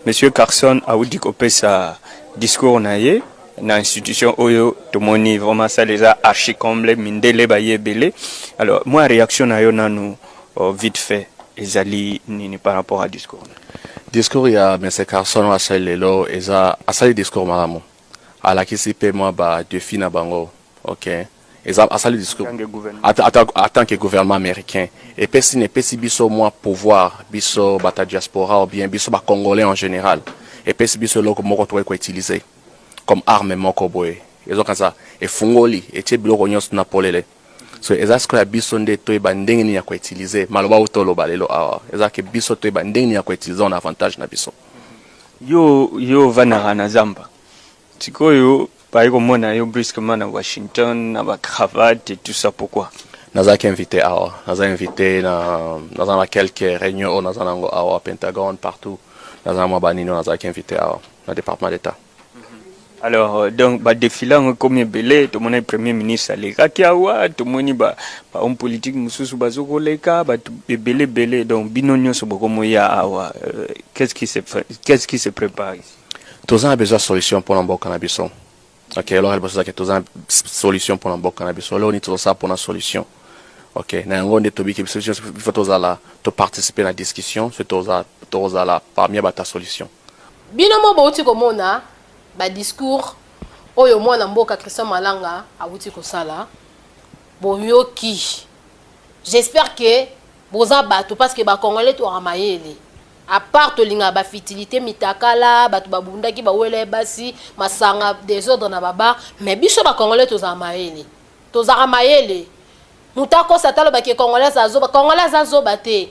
Monsieur Carson awuti kopesa discours na ye na institution oyo tomoni vraiment salle eza archi comble, mindele baye ebele. Alors moi, réaction na yo nanu, oh, vite fait, ezali nini par rapport à discours? Discours ya Monsieur Carson oyo asali lelo, eza asali discours malamu, alakisi mpe mwa ba défi na bango. Ok, eza asali discours en tant que gouvernement américain, epesi na epesi biso mwa pouvoir, biso bata diaspora ou bien biso bacongolais en général. Epesi biso eloko moko tokoki koutiliser comme arme moko boye. Ezokanisa efungoli, etie biloko nyonso na polele. So eza sikoyo ya biso nde toyeba ndenge nini ya koutiliser maloba oyo toloba lelo awa. Eza ke biso toyeba ndenge nini ya koutiliser en avantage na biso. Yo ovandaka na zamba, sikoyo baye komona yo brusquement na Washington na bacravate et tout ça, pourquoi? Nazalaki invité awa, naza invité na naza na quelques réunions oyo naza nango awa, Pentagone, partout. Naza na mwa banini oyo nazalaki invité awa na département d'État. Alors donc badéfilé yango ekomi ebele. Tomoni premier ministre alekaki awa, tomoni bahomme politique mosusu bazokoleka, bato ebele ebele. Donc bino nyonso bokomoya awa, qu'est-ce qui se prépare ici? Toza na besoin ya solution mpona mboka na biso. Ok, eloko ya liboso ezalaki toza na solution mpona mboka na biso. Eloko nini tozosala mpona solution? Ok, na yango nde tobiki biso biso tozala toparticipe na discussion so tozala parmi ya bato ya solution. Bino mo bouti komona badiscours oyo mwana mboka Christian Malanga awuti kosala. Boyoki, j'espère que boza bato, parce que bacongolais toaka mayele. À part tolingaka bafutilité, mitakala, bato babundaki, bawela ye basi, masanga, désordre na babar, mais biso bacongolais tozala mayele, tozalaka mayele. Moto akosa te, alobaki congolais aza zoba. Congolais aza zoba te.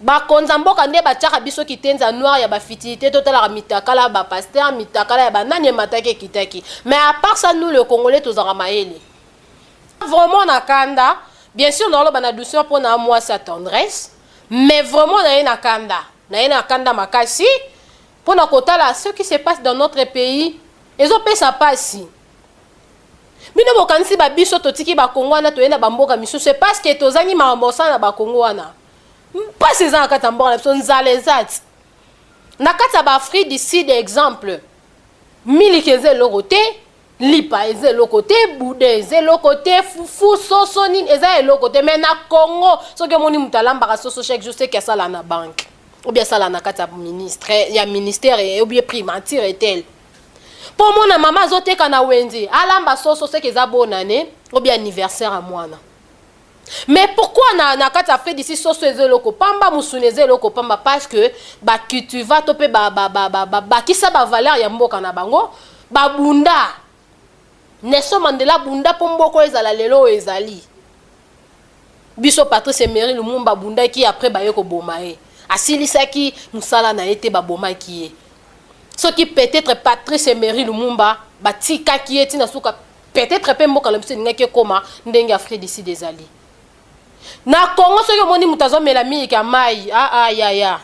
Bakonza mboka nde batiaka biso kitenza noir ya bafutilité. Totalaka mitakala ya bapasteur, mitakala ya banani emataki ekitaki, mais à part ça, nous le Congolais tozalaka mayele. Vraiment na kanda, bien sûr naoloba na douceur mpo na mwasi ya tendresse, mais vraiment na ye na kanda, na ye na kanda makasi mpona kotala ce qui se passe dans notre pays. Ezopesa pasi. Bino bokanisi babiso totiki bakongo wana, toye na bamboka misusu parce que tozangi makambo osala na bakongo wana. Mpasi eza na kati ya mboka na biso, nzala eza ti na kati ya baAfrique du Sud. Exemple, miliki eza eloko te, lipa eza eloko te, boudin eza eloko te, fufu, soso, nini eza eloko te. Mais na Congo, soki omoni moto alambaka soso chaque jour, seki asala na banque ou bien asala na kati ya ministre, ya ministère ou bien primature et tel. Mpo omona mama azoteka na wenze, alamba soso, seki eza bonane ou bien anniversaire ya mwana. Mais pourquoi na kati ya Afrique d'ici soso eza eloko pamba, mosuni eza eloko pamba? Parce que bacultiva to mpe bakisa bavaleur ya mboka na bango, babunda. Nelson Mandela abunda mpo mboka oyo ezala lelo oyo ezali. Biso Patrice Emery Lumumba abundaki après baye koboma ye. Asilisaki mosala na ye te babomaki ye. Soki peut-être Patrice Emery Lumumba batikaki ye tina suka peut-être mpe mboka na biso elingaki ekoma ndenge Afrique du Sud ezali. Na Congo soki omoni moto azomela miliki ya mai ah, ah, ya ya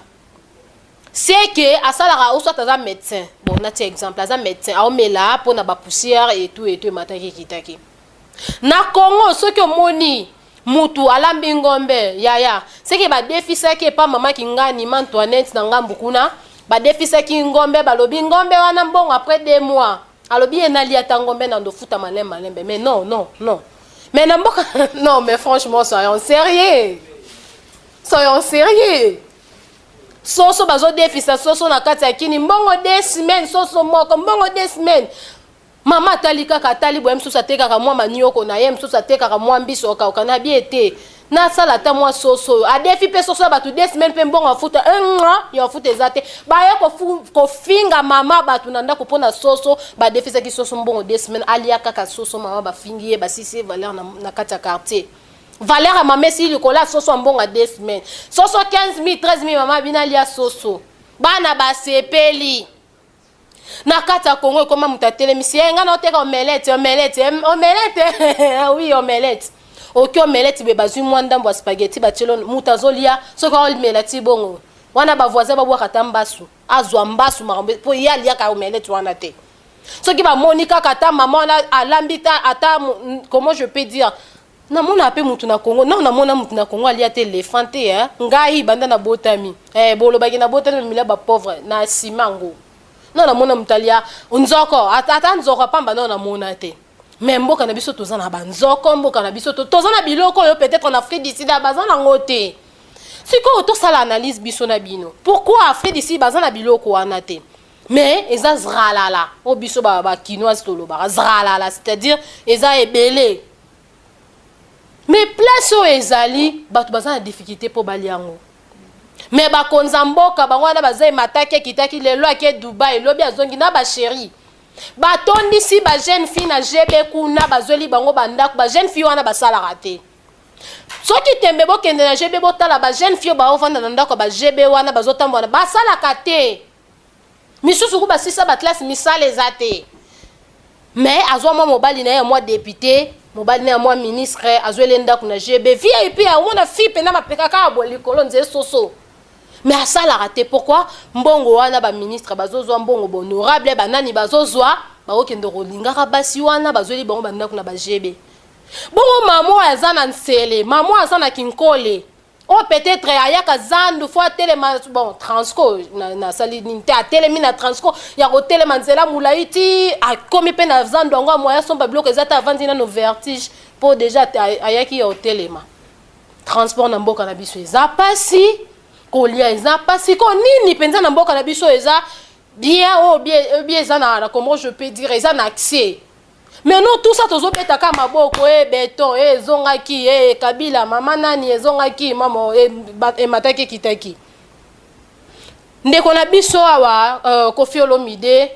c'est que asalaka ou soit aza médecin. Bon, natia exemple, aza médecin, aomela mpona bapoussière et tout et tout, emataki ekitaki. Na Congo soki omoni mutu alambi ngombe, yaya, seke badefisaki epa mama Kingani ma Antoinette na ngambu kuna, badefisaki ngombe, balobi ngombe wana mbongo après 2 mois. Alobi ye nalia ata ngombe na ndofuta malembe malembe. Mais non, non, non, mais na mboka, non, mais franchement, soyons sérieux, soyons sérieux. Soso bazodefisa soso na kati ya kini, mbongo 2 semaines, soso moko mbongo 2 semaines. Mama atali kaka, atali boye, mosusu atekaka mwa manioko na ye, mosusu atekaka mwa mbiso okauka na bie te, nasala ata mwa soso oyo. Adefi mpe soso ya bato 2 semaines mpe mbongo afuta un ya afuta eza te. Baye kofinga mama bato na ndako mpona soso badefisaki, soso mbongo 2 semaines, alia kaka soso. Mama bafingi ye, basisi ye valeur na kati ya quartier. Valeur ya mama esili likolo ya soso ya mbongo ya 2 semaines, soso 15 000, 13 000. Mama bino alia soso, bana basepeli. Na kati ya Kongo ekoma moto atelemisi ye: "Ngai naoteka omelette, omelette, omelette." Oui, omelette. Oki omelette boye, bazwi mwa ndambo ya spaghetti, batielo, moto azolia. Soki aomela ti bongo wana, bavoisin babwaka ata mbasu, azwa mbasu makambo mpo ye aliaka omelette wana te. Soki bamoni kaka ata mama wana alambi ta ata, comment je peux dire, namona mpe mutu na Congo, non, namona mutu na Congo alia te éléphant te, eh? Ngai banda nabotami, eh, bolobaki nabotami na bapauvre na nsima yango, non, namona mutu alia nzoko, ata nzoko pamba, non, namona te. Mais mboka na biso toza na banzoko, mboka na biso toza na biloko oyo peut-être en Afrique du Sud baza nango te. Sikoyo tosala analyse biso na bino, pourquoi Afrique du Sud baza na biloko wana te? Mais eza zralala oyo biso bakinoise tolobaka zralala, c'est-à-dire eza ebele, mais place oyo ezali bato baza na difficulté mpo balia yango. Mais bakonza mboka bango wana baza, emataki ekitaki, lelo ake Dubai, elobi azongi na bachéri, batondisi bajeune fille na GB kuna, bazweli bango bandako. Bajeune fille wana basalaka te. Soki tembe, bokende na GB, botala bajeune fille oyo baovanda na ndako ya baGB wana, bazotambola, basalaka te. Misusu ku basisa baclasse, misala eza te. Mais azwa mwa mobali na ye ya mwa député, mobali na ya mwa ministre, azweli ndako na GB VIP. Omona fille mpena mapeka kaka boye likolo nzela soso, mais asalaka te. Pourquoi? Mbongo wana baministre bazozwa, mbongo bahonorable banani bazozwa, bakokende kolingaka basi wana, bazweli bango bandako na baGB. Bongo mama oyo aza na Nsele, mama oyo aza na Kinkole, oyo peut-être ayaka zandu, fo atelema, bon, transco nasali nini te, atelemi na transco ya kotelema nzela molai ti akomi mpe na zandu yango, amoya somba biloko eza te, avandi nano, vertige, mpo déjà ayaki ya kotelema. Transport na mboka na biso eza pasi, kolia eza pasi. Ko nini mpenza na mboka na biso eza bien oyo bien eza na, comment je peux dire, eza na accès? Mais non, tout ça tozobeta kaka maboko. E beton e ezongaki, e Kabila, mama nani ezongaki, mama emataki ekitaki. Ndeko na biso awa, Koffi Olomide,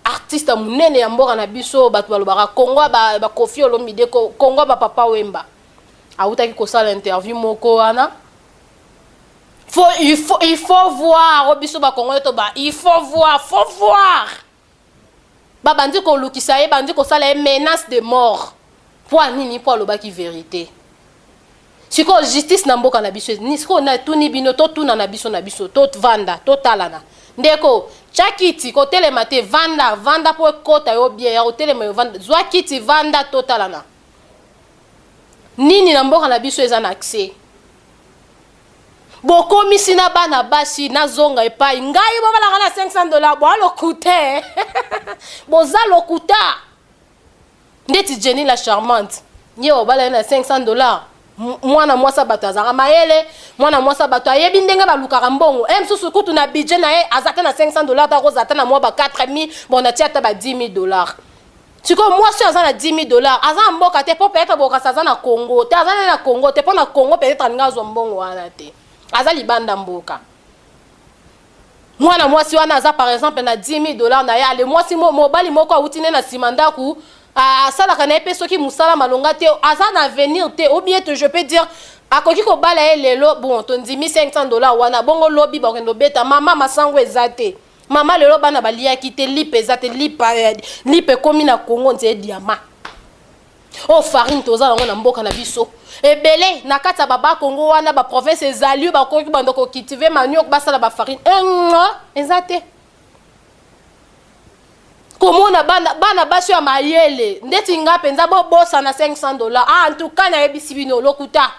artiste monene ya mboka na biso, bato balobaka Kongo baKoffi Olomide, Kongo bapapa Wemba, awutaki kosala interview moko wana. Il faut voir oyo biso bakongole to ba il faut voir, faut voir. Babandi kolukisa ye, bandi kosala ye menace de mort. Mpo anini? Mpo alobaki vérité. Sikoyo justice na mboka na biso, sikoyo natuni bino, totuna na biso na biso, tovanda, totalana. Ndeko, tya kiti, kotelema te, vanda, vanda mpo ekota yo bien ya kotelema yo. Vanda, zwa kiti, vanda, totalana. Nini na mboka na biso eza na accès? Bokomisi na bana basi. Nazonga epai ngai, bobalaka na 500 $. Boa lokuta, boza lokuta. Ndeti Jenny la charmante, ye obala ye na 500 $. Mwana mwasi bato azalaka mayele, mwana mwasi bato ayebi ndenge balukaka mbongo. E mosusu kutu na budget na ye aza te na 500 $, ta kozala ata na mwa ba 4000, bon, natia ata ba 10 000 $. Sikoyo mwasi oyo aza na 10 000 $, aza na mboka te, mpo peut-être bokasi aza na Congo te, aza na Congo te, mpo na Congo peut-être alingi azwa mbongo wana te, aza libanda mboka. Mwana mwasi wana aza par exemple na 10 000 $ na ye, ale mwasi mobali moko awuti nde na nsima ndako. Asalaka na ye mpe soki mosala malonga te, aza na avenir te. Ou bien je peux dire, akoki kobala ye lelo, bon, tondimi 500 $ wana, bongo lobi bakende obeta mama masango eza te. Mama, lelo bana baliaki te, lipa eza te, lipa, lipa ekómi na Kongo nzeye diama. Oyo farine toza nango na mboka na biso ebele na kati ya babakongo wana, baprovince ezali oyo bakoki banda kocultiver manioc, basala bafarine enga eza te. Komona bana, bana basi ya mayele ndeti nga mpenza, bobosana 500 $. Ah, en tout cas nayebisi bino, lokuta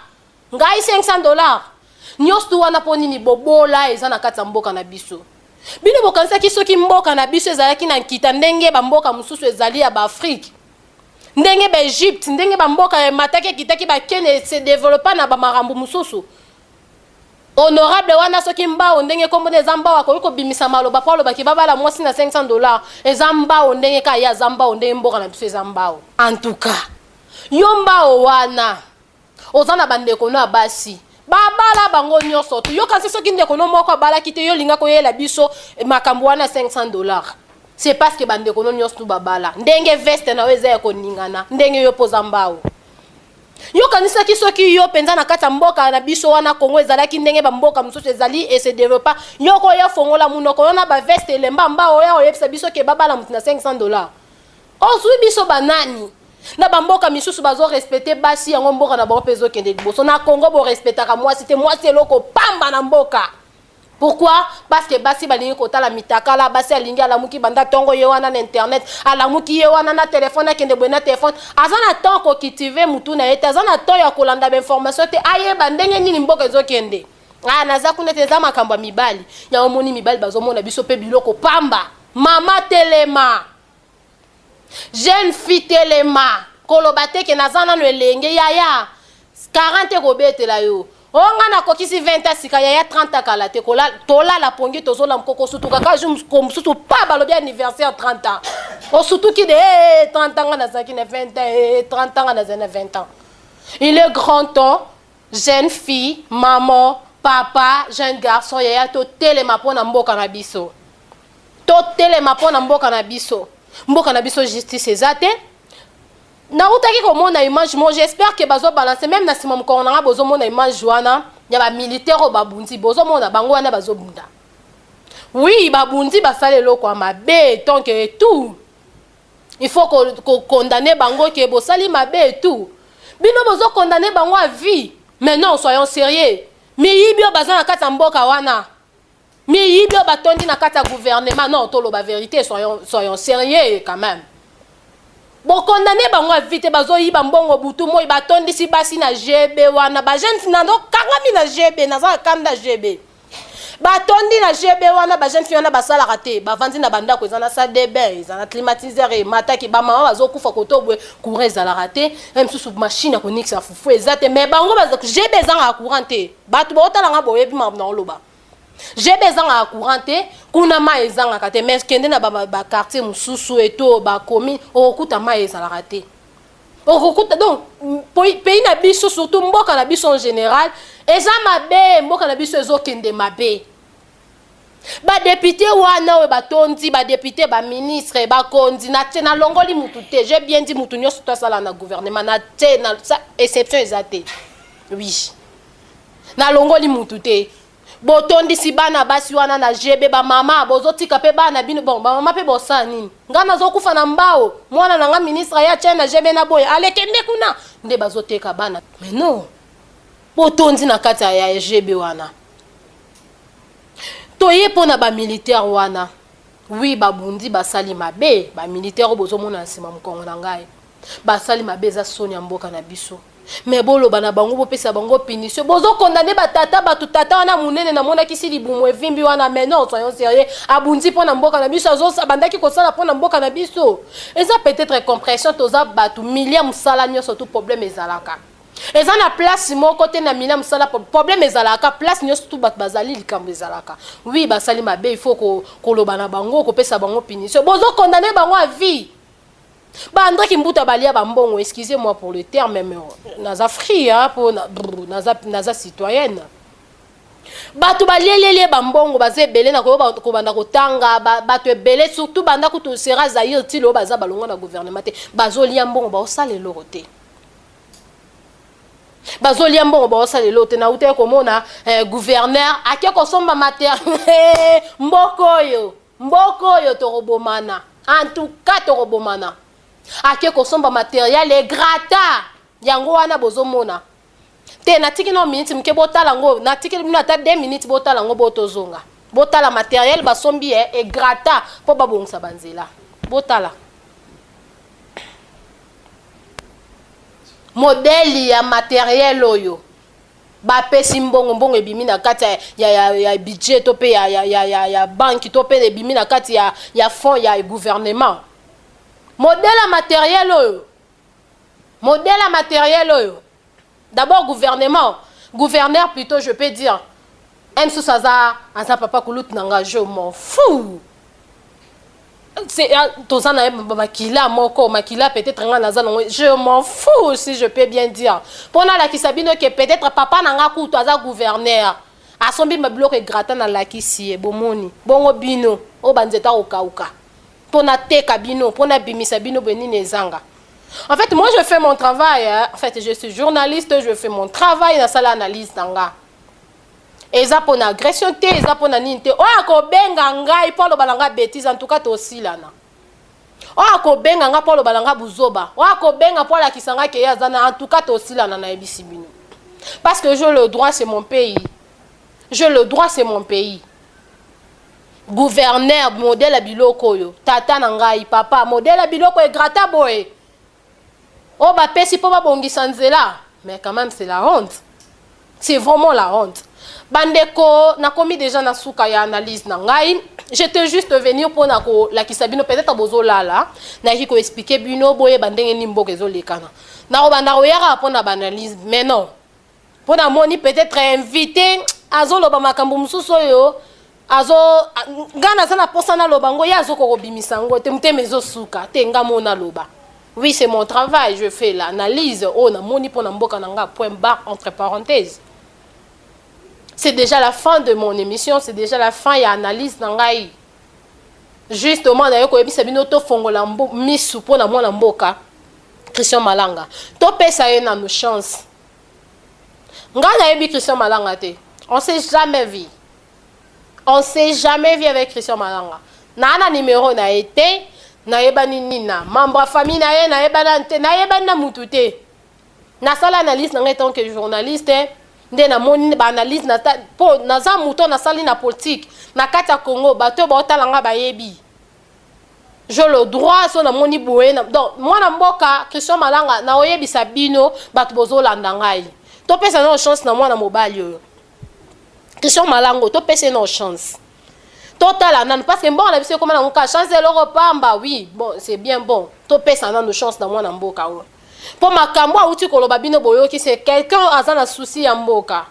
ngai 500 $ nyonso tu wana mpo nini? Bobola eza na kati ya mboka na biso. Bino bokanisaki soki mboka na biso ezalaki na nkita ndenge bamboka mosusu ezali ya baAfrique, ndenge baEgypte, ndenge bamboka emataki ekitaki, bakende se développer na bamakambo mosusu, honorable wana soki mbao ndenge nkombo eza mbao akoki kobimisa maloba mpo alobaki babala mwasi na 500 $. Eza mbao ndenge kaka ye aza mbao, ndenge mboka na biso eza mbao. En tout cas yo mbao wana oza na bandeko no ya basi, babala bango nyonso tu. Yokanisi soki ndeko no moko abalaki te, yo olinga koyela biso makambo wana 500 $? C'est parce que bandeko no nyonso tu babala. Ndenge veste na yo eza ya koningana, ndenge yo mpo oza mbao. Yokanisaki soki yo mpenza na kati ya mboka na biso wana Kongo ezalaki ndenge bamboka mosusu ezali ese développer, yo koya fongola monoko yo na baveste elemba mbao, oya oyebisa biso ke babala motu na 500 $? Ozwi biso banani? Na bamboka misusu bazorespecter basi, yango mboka na bango mpe ezokende liboso. Na Kongo borespectaka mwasi te, mwasi eloko pamba na mboka. Pourquoi? Parce que basi balingi kotala mitakala. Basi alingi alamuki banda ntongo, ye wana na internet, alamuki ye wana na telefone, akende boye na telefone. Aza na temps kocultiver mutu na ye te, aza na temps ya kolanda bainformation te, ayeba ndenge nini mboka ezokende. Ah, naza kuna te, eza makambo ya mibali. Yango omoni mibali bazomona biso mpe biloko pamba. Mama telema, jeune fille telema, koloba te ke naza nano elenge. Yaya, 40 ekobetela yo. O nga nakokisi 20 sika, yaya, 30 akala te. Tolala pongi, tozolamuka, kosutuka kaka jour mosusu pa balobi anniversaire 30 ans, osutuki de 30 ans, nga nazalaki na 20 ans, 30 ans, nga nazali na 20 ans. Il est grand temps, jeune fille, maman, papa, jeune garçon, yaya, totelema mpo na mboka na biso, totelema mpo na mboka na biso. Mboka na biso justice eza te. Nautaki komona image mo, j'espère ke bazobalance même na nsima mokongo na nga. Bozomona image wana ya bamilitaire oyo babundi, bozomona bango wana bazobunda. Oui, babundi, basala eloko ya mabe, donc et tout, il faut condamner bango ke bosali mabe et tout. Bino bozocondamner bango à vie, mais non, soyons sérieux. Miyibi oyo baza na kati ya mboka wana, miyibi oyo batondi na kati ya gouvernement, non, toloba vérité, soyons sérieux quand même. Bocondamner bango à vie te. Bazoyiba mbongo butu moi, batondisi basi na GB wana, bajeune nazokangami na GB, naza na kanda. GB batondi na GB wana, bajeune fille wana basalaka te, bavandi na bandako eza na salle de bain, eza na climatiseur emataki. Bamama bazokufa koto boye, courant ezalaka te, mosusu machine ya konikisa fufu eza te. Mais bango GB ezangaka courant te. Bato baotalanga, boyebi makambo na oloba. GB ezangaka courant te, kuna mai ezangaka te. Mais kende na baquartier mosusu eto bakomi, okokuta mai ezalaka te, okokuta. Donc pays na biso, surtout mboka na biso en général, eza mabe. Mboka na biso ezokende mabe. Badéputé wana oyo batondi, badéputé, baministre, bakonzi na te, nalongoli mutu te, j'ai bien dit mutu nyonso to asala na gouvernement na te, na exception eza te. Oui, nalongoli mutu te. Botondisi bana basi wana na GB, bamama bozotika mpe bana bino. Bon, bamama mpe bosala nini? Ngai nazokufa na mbao, mwana na nga ministre aya tia na GB na boye, alekende kuna nde bazoteka bana. Mais non, botondi na kati ya GB wana. Toye mpo na bamilitaire wana. Oui, babundi, basali mabe. Bamilitaire oyo bozomona na nsima mokongo na ngai basali mabe, eza soni ya mboka na biso. Mais boloba na bango, bopesa bango punition. Bozocondamner batata bato. Tata wana monene namonaki si libumu evimbi wana. Mais non, soyons sérieux, abundi mpo na mboka na biso, abandaki kosala mpo na mboka na biso. Eza peut-être compression, toza bato milia mosala nyonso tu, problème ezalaka. Eza na place moko te na milia mosala, problème ezalaka place nyonso tu, bato bazali, likambo ezalaka. Oui, basali mabe, il faut koloba na bango, kopesa bango punition. Bozocondamner bango à vie. Baandré Kimbuta balia bambongo, excusez-moi pour le terme, mais naza free, hein, po naza citoyenne. Bato balieleli ye bambongo baza ebele na koyoba kobanda kotanga ba, bato ebele surtout banda kutu sera Zaire ti lelo baza balongwa na gouvernement te bazolia mbongo baosala eloko te bazolia mbongo baosala eloko te. Nautaki komona eh, gouverneur ake kosomba mater mboka oyo mboka oyo tokobomana, en tout cas tokobomana. Ake kosomba materiel egrata yango wana bozomona te. Natiki na minute moke botala yango, natikeli bino ata 2 minutes botala yango. Bo tozonga, botala materiel basombi ye egrata mpo babongisa banzela. Botala modèle ya materiel oyo bapesi mbongo. Mbongo ebimi na kati ya budget to mpe ya banque to mpe ebimi na kati ya fonds ya gouvernement. Modèle ya materiel oyo, modèle ya matériel oyo, d'abord gouvernement, gouverneur plutôt, je peux dire un mosusu aza papa kulutu na nga, je m'en fous. Toza na ye makila moko, makila peut-être nga naza nango, je m'en fous si je peux bien dire, mpo nalakisa bino ke peut-être papa na nga kutu aza gouverneur, asombi biloko egrata. Nalakisi ye, bomoni bongo bino oyo banzete akokauka mpo nateka bino, mpo nabimisa bino boye nini ezanga. En fait, moi, je fais mon travail, hein. En fait, je suis journaliste, je fais mon travail, nasala analyse na nga. Eza mpo na agression te, eza mpo na nini te. Oyo akobenga ngai mpo aloba na nga bétise, en tout cas tosilana. Oyo akobenga nga mpo aloba na nga buzoba, oyo akobenga mpo alakisa nga ke ye aza na, en tout cas tosilana, nayebisi bino. Parce que j'ai le droit, c'est mon pays. J'ai le droit, c'est mon pays. Gouverneur, modèle ya biloko oyo, tata na ngai, papa, modèle ya biloko egrata boye oyo bapesi mpo babongisa nzela, mais quand même c'est la honte, c'est vraiment la honte. Bandeko, nakomi déjà na suka ya analyse na ngai. J'étais juste venir mpona kolakisa bino, peut-être bozolala, nayaki koexpliquer bino boyeba ndenge nini mboka ezolekana. Nakobanda koyaka mpona baanalyse, mais non, mpo namoni peut-être invité azoloba makambo mosusu oyo azo nga naza na mposa naloba ngo, ye azokoka kobimisa yango te, motema ezosuka te. Nga mo naloba, oui, c'est mon travail, je fais l'analyse oyo namoni mpo na mboka na nga, point barre, entre parenthèses. C'est déjà la fin de mon émission, c'est déjà la fin ya analyse na ngai. Justement, naye koyebisa bino tofongola misu mpo na mwana mboka Christian Malanga, topesa ye nanu chance. Ngai nayebi Christian Malanga te, on s'est jamais vu, on s'est jamais vu avec Christian Malanga. Naa na numéro na ye te, nayebani nini na membre ya famille na ye, nayebani te, nayebani na mutu te. Nasala analyse na ngai tant que journaliste nde namoni baanalyse mpo naza moto nasali na politique na kati ya Congo. Bato oyo baotala nga bayebi, j'ai le droit. So namoni boye, donc mwana mboka Christian Malanga, naoyebisa bino bato bozolanda ngai, topesa nano chance na mwana mobali oyo Christian Malango, topesa ye nano chance, totala nanu, parce que mboka na biso ekoma nango ka chance eloko pamba. Oui, bon, c'est bien bon, topesa nanu chance na mwana mboka oyo, mpo makambo awuti koloba bino boyoki, c'est quelqu'un aza na souci ya mboka,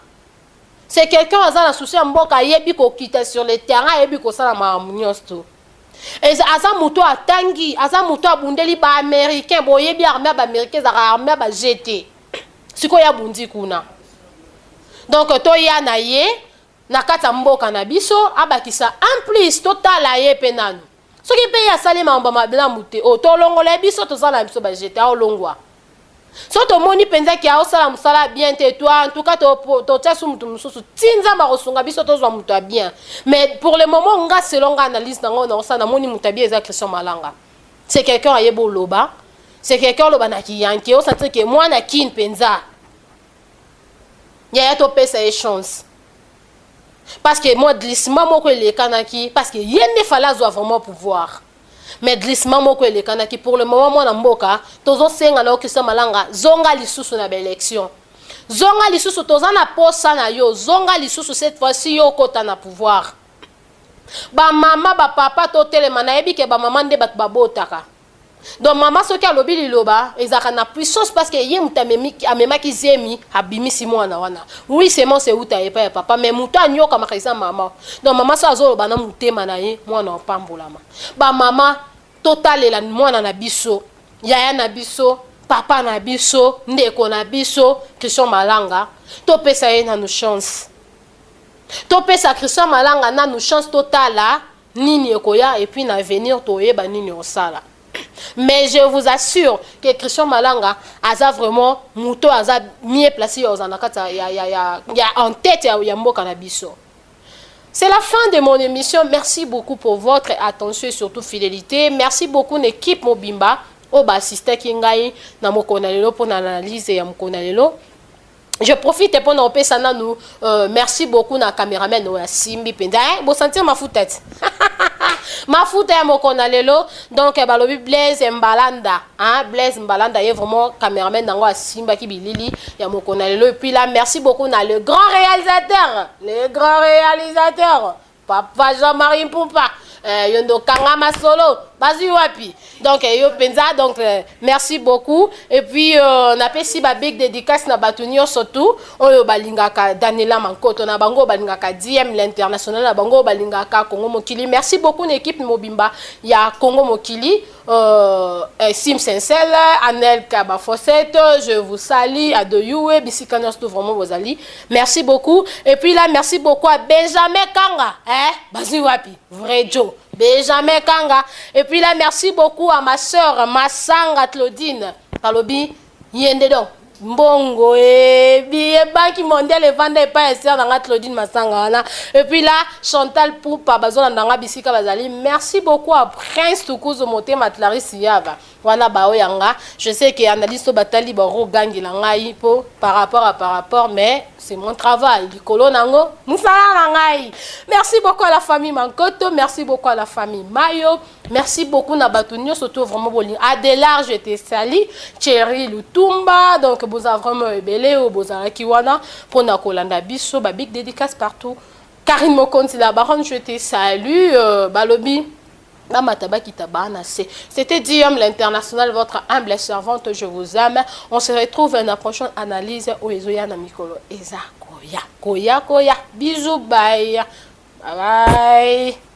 c'est quelqu'un aza na souci ya mboka, ayebi kokita sur le terrain, ayebi kosala makambo nyonso to. Aza moto atangi, aza moto abundeli baaméricain. Boyebi armée ya baaméricain ezalaka armée ya bagt, sikoyo abundi kuna. Donc toya na ye na kati ya mboka na biso, abakisa un plus, totala ye mpe nanu. Soki mpe ye asali makambo malamu te, oyo tolongola ye biso, tozala na biso bagete aolongwa. So tomoni mpenza ke aosala mosala bien te, to en tout cas totia su motu mosusu ti Nzambe akosunga biso tozwa moto ya bien. Mais pour le moment, nga, selon nga analyse nango naosala, namoni moto ya bien eza Christian Malanga. C'est quelqu'un ayeba oloba, c'est quelqu'un oloba na kiyanke, osentir ke mwana kine mpenza. Yaya, topesa ye chance, parce que moi, glissement moko elekanaki, parce que ye nde fallait azwa vraiment pouvoir, mais glissement moko elekanaki. Pour le moment, mwana mboka, tozosenga na yo Christian Malanga, zonga lisusu na baélection, zonga lisusu, toza na posa na yo, zonga lisusu. Cette fois-ci yo okota na pouvoir. Bamama, bapapa, totelema. Nayebi ke bamama nde bato babotaka, donc mama soki alobi liloba ezalaka na puissance, parce que ye moto amemaki zemi, abimisi mwana wana. Oui, semence euta epai ya papa, mais moto anyokamaka eza mama. Donc mama so azoloba na motema na ye, mwana opambolama. Bamama, totalela mwana na biso, yaya na biso, papa na biso, ndeko na biso Christian Malanga, topesa ye nanu chance. Topesa Christian Malanga nanu chance, totala nini ekoya, et puis na avenir toyeba nini osala. Mais je vous assure que Christian Malanga aza vraiment moto aza mieux placé oza na kati ya en tête ya mboka na biso. C'est la fin de mon émission. Merci beaucoup pour votre attention et surtout fidélité. Merci beaucoup l'équipe mobimba oyo baassistaki ngai na mokolo na lelo mpona analyse ya mokolo na lelo. Je profite mpona opesa nanu merci beaucoup na cameraman oyo asimbi mpenza, eh? Bosentir mafuta ti mafuta ya mokolo na lelo. Donc balobi Blaise Mbalanda, hein? Blaise Mbalanda, ye vraiment cameraman nango asimbaki bilili ya mokolo na lelo. Et puis là, merci beaucoup na le grand réalisateur, le grand réalisateur, papa Jean-Marie Mpumpa, yo ndo kanga masolo bazwi wapi. Donc yo mpenza, donc merci beaucoup. Et puis napesi ba big dédicace na bato nyonso tu oyo balingaka Daniela Mankoto na bango, oyo balingaka DM l'international na bango, oyo balingaka Congo Mokili. Merci beaucoup na équipe mobimba ya Congo Mokili, Sim Sincel, Anel Kabafosette, je vous salue, Adoyoué, bisika nyonso vraiment bozali. Merci beaucoup. Et puis là, merci beaucoup à Benjamin Kanga, hein, bazwi wapi, vrai Joe, Benjamin Kanga. Et puis là, merci beaucoup à ma sœur Masanga Claudine, balobi yende donc mbongo ebi Banque mondiale evanda epai ya sœur nanga Claudine Masanga wana. Et puis là, Chantal Pupa, bazolanda nga bisika bazali. Merci beaucoup à Prince Tukuzo Motema, Clarisse Yava wana baoyanga. Je sais que analyste oyo batali barogangela ngai mpo par rapport, mais c'est mon travail, likolo nango mosala na ngai. Merci beaucoup à la famille Mankoto, merci beaucoup à la famille Mayo, merci beaucoup na bato nyonso to vraiment bolingi. Adelar, je te salue. Thierry Lutumba, donc boza vraiment ebele oyo bozalaki wana mpona kolanda biso. Ba big dédicace partout. Karine Mokonzi la baronne, je te salue. Balobi bamata bakita bana se. C'était Diom l'international, votre humble servante. Je vous aime. On se retrouve dans la prochaine analyse oyo ezoya na mikolo eza koya koya koya. Bisous, bye bye.